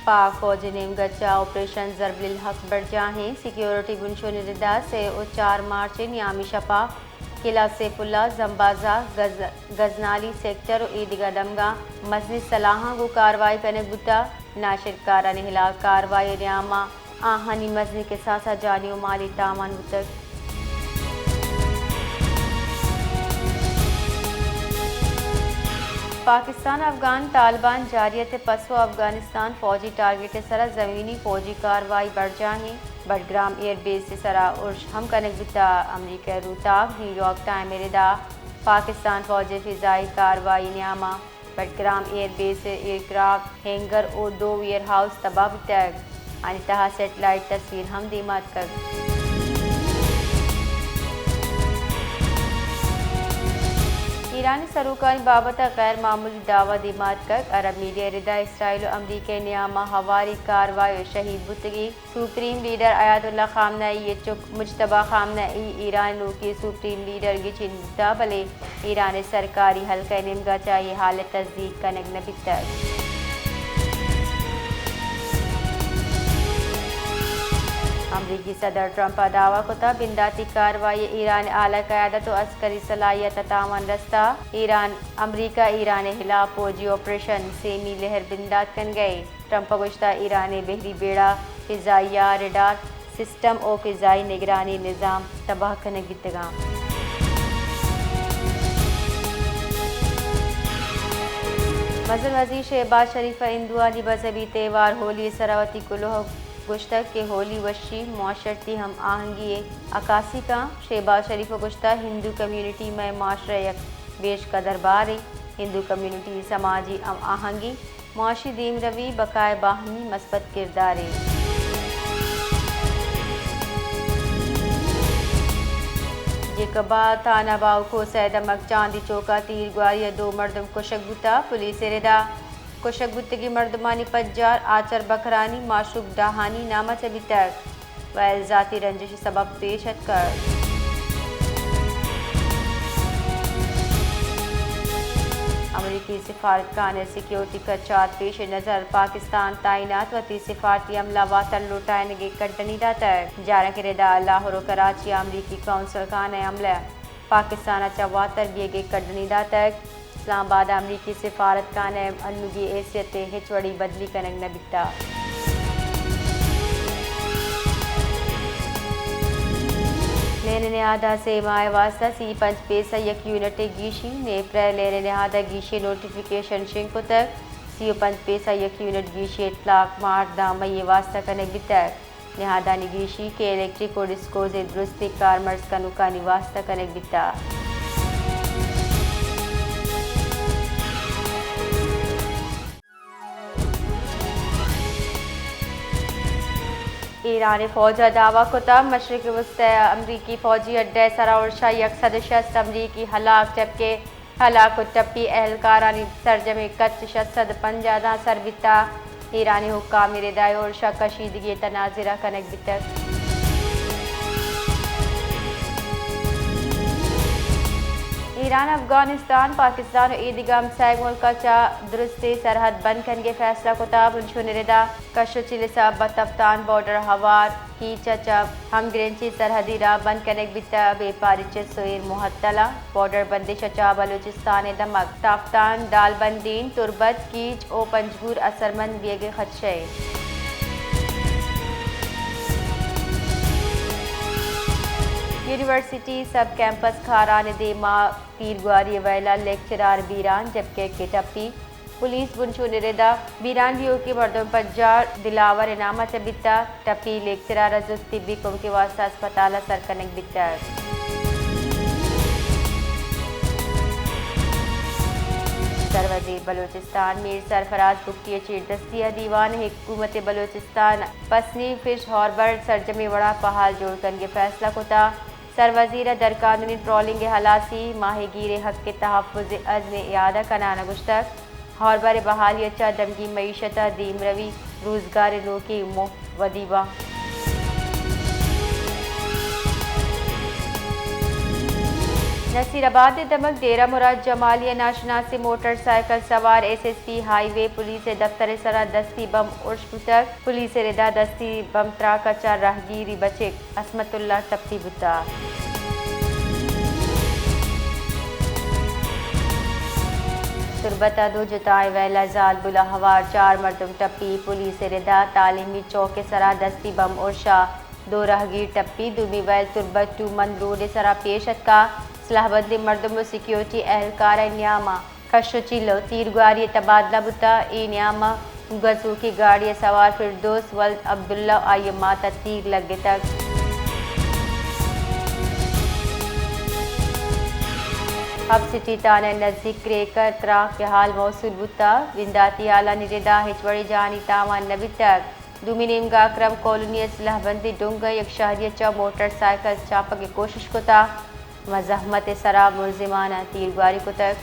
پاک فوج ءِ نیمگ ءَ چہ آپریشن ضرب الحق برجاہیں۔ سیکیورٹی بنشون ءِ ردا سے ءُ چار مارچ ءِ نیامی شپ ءَ قلعہ سیف اللہ، زمبازہ، گز-، گزنالی سیکٹر ءُ ایدگہ دمگاں مزنیں سلاہاں گوں کاروائی کنگ بوتگ۔ ناشرکارانی ہلاپ کاروائی ءِ نیام ءَ آہانی مزنیں کساس ءَ جانی ءُ مالی تاوان بوتگ۔ پاکستان ءَ افغان طالبان جارحیت ءِ پسو ءَ افغانستان فوجی ٹارگٹ ءِ سرا زمینی فوجی کاروائی برجاہیں۔ بٹگرام ایئر بیس ءِ سرا ارش ہم کنگ بوتگ۔ امریکہ ءِ روتاک نیویارک ٹائم ءِ ردا پاکستان فوج ءِ فضائی کاروائی نیام ءَ بٹگرام ایئر بیس ءِ ایئرکرافٹ ہینگر ءُ دو ویئر ہاؤس تباہ بوتگ۔ آنی تہا سیٹلائٹ تصویر ہم دیما اتکگ۔ ایرانی سروکانی بابت ءَ غیر معمولی دعوی دیما اتکگ۔ عرب میڈیا ءِ ردا اسرائیل ءُ امریکہ ءِ نیام ءَ ہواری کاروائی ءُ شہید بوتگیں سپریم لیڈر آیت اللہ خامنہ ای ءِ چک مجتبی خامنہ ای ایران ءِ نوکیں سپریم لیڈر گچین بوتگ، بلے ایران ءِ سرکاری حلقہ ءِ نیمگ ءَ چہ اے ہال ءِ تصدیق کنگ نہ بیتگ۔ امریکی صدر ٹرمپ ءَ دعوی کتگ بنداتی کاروائی ءَ ایران ءِ اعلی قیادت ءُ عسکری صلاحیت ءَ تاوان رستگ۔ ایران، امریکہ ایران ءِ ہلاپ فوجی آپریشن سیمی لہر بندات کنگ ءَ اِنت۔ ٹرمپ ءَ گوشتگ، ایران ءِ بحری بیڑہ، فضائیہ ریڈار سسٹم ءُ فضائی نگرانی نظام تباہ کنگ بیتگ اَنت۔ مزن وزیر شہباز شریف ءَ ہندوانی مذہبی تہوار ہولی ءِ سرا وتی کلوہ ءَ گوشتگ کہ ہولی وشی، معاشرتی ہم آہنگی ءِ عکاسی کنت۔ شہباز شریف ءَ گوشتگ، ہندو کمیونٹی مئے معاشرہ ءِ یک بیش قدر بارے۔ ہندو کمیونٹی ءِ سماجی ہم آہنگی، معاشی دیمروی، بقا ءِ باہمی مثبت کردارے۔ جیکب ءِ تھانہ باہوٹ ءِ سید احمد چاندی چوک ءَ تیر گواری ءَ دو مردم کشگ بوتگ۔ پولیس ءِ ردا کشگ بوتگیں مردمانی پجار آچر بکرانی معشوق ڈاہانی نام ءَ چہ بیتگ۔ وئیل ذاتی رنجش ءِ سبب پیش اتکگ۔ امریکی سفارتخانہ ءِ سیکیورٹی کچ ءَ پیش نظر پاکستان تعینات وتی سفارتی عملہ ءَ واتر لوٹائینگ ءِ کڈنی داتگ۔ جارانک ءِ ردا لاہور ءُ کراچی ءَ امریکی قونصل خانہ ءِ عملہ پاکستان ءَ چہ واتر بیگ ءِ کڈنی داتگ۔ اسلام آباد ءَ امریکی سفارتخانہ ءِ انوگیں حیثیت ءِ ہچ وڑیں بدلی کنگ نہ بیتگ۔ نین نہاد ءَ سے ماہ ءِ واستہ سی ءُ پنچ پیسہ یک یونٹ ءِ گیشی۔ نیپرا ءِ نین نہاد ءَ گیشی ءِ نوٹیفکیشن شنگ کتگ۔ سی ءُ پنچ پیسہ یک یونٹ گیشی ءِ اطلاق مارچ دہ مئی ءِ واستہ کنگ بیتگ۔ نہادانی گیشی کہ الیکٹرک ءُ ڈسکوز ءِ درستیں کارمرز کنوکانی واستہ کنگ بیتگ۔ ایران ءِ فوج ءَ دعوی کتگ، مشرق وسطی ءَ امریکی فوجی اڈہ ءِ سرا ارش ءَ یک سد ءُ شست امریکی ہلاک، جبکہ ہلاک ءُ ٹپی اہلکارانی سرجمیں کچ شش سد ءُ پنجاہ داں سر بیتگ۔ ایرانی حکام ءِ ردا اے ارش ءَ کشیدگی ءِ تناظر ءَ کنگ بیتگ۔ ایران افغانستان، پاکستان ءُ ایدگہ ہمسائگ ملک ءَ چہ درستیں سرحد بند کنگ ءِ فیصلہ کتگ۔ بنشون ءِ ردا کش ءُ چیل ءِ سبب ءَ تپتان بارڈر ہوار کیچ ءَ چہ ہمگرنچیں سرحدی راہ بند کنگ بیتگ۔ بیپاری چست ءُ ایر معطل اَنت۔ بارڈر بندش ءَ چہ بلوچستان ءِ دمگ تافتان، دالبندین، تربت، کیچ ءُ پنجگور اثرمند بیگ ءِ خدشہ اِنت۔ یونیورسٹی سب کیمپس کھاران ءِ دیما تیرگواری ءِ ویل ءَ لیکچرار بیران، جبکہ یکے ٹپی۔ پولیس بنشون ءِ ردا بیران بیوکیں مردم پجار دلاور ءِ نام ءَ چہ بیتگ۔ ٹپی لیکچرار ءَ زوت طبی کمک ءِ واستہ ہسپتال ءَ سر کنگ بیتگ۔ سروزیر بلوچستان میر سرفراز بگٹی ءِ چیردستی ءَ دیوان حکومت بلوچستان پسنی فش ہاربر سرجمیں وڑا فعال جوڑ کنگ ءِ فیصلہ کتگ۔ سروزیر ءَ درقانونی ٹرالنگ ءِ ہلاسی، ماہیگیر ءِ حق ءِ تحفظ ءِ عزم ءِ اعادہ کنان ءَ گوشتگ، ہاربر ءِ بحالی ءَ چہ دمگی معیشت ءَ دیمروی، روزگار ءِ نوکیں موہ ودی باں۔ نصیر آباد ءِ دمگ ڈیرہ مراد جمالی ءَ ناشناسیں موٹر سائیکل سوار ایس ایس پی ہائی وے پولیس ءِ دفتر ءِ سرا دستی بمب ارش بوتگ۔ پولیس ءِ ردا دستی بمب تراک ءَ چہ راہگیری بچک عصمت اللہ ٹپی بوتگ۔ تربت ءَ دو جتائیں ویل ءَ زالبول ءَ ہوار چار مردم ٹپی۔ پولیس ءِ ردا تعلیمی چوک ءِ سرا دستی بمب ارش ءَ دو راہگیر ٹپی۔ دومی ویل تربت ٹو مند روڈ ءِ سرا پیش اتکا۔ سلاہ بندیں مردم ءُ سیکیورٹی اہلکار ءِ نیام ءَ کش ءُ چیل ءُ تیرگواری ءِ تبادلہ بوتا۔ اے نیام ءَ گزوکی گاڑی ءِ سوار فردوس ولد عبداللہ ءُ آئی ءِ مات ءَ تیر لگتگ۔ ہب سٹی تھانہ ءِ نزیک کریکر تراک ءِ حال موصول بوتا۔ بنداتی حالانی ردا ہچ وڑیں جانی تاوان نہ بیتگ۔ دومی نیمگا اکرم کالونی ءِ سلاہ بندیں ڈنگ ءَ یک شہری ءَ چہ موٹر سائیکل چاپگ ءِ کوشش کتا۔ مزاحمت ءِ سرا ملزمان ءَ تیرگواری کتگ۔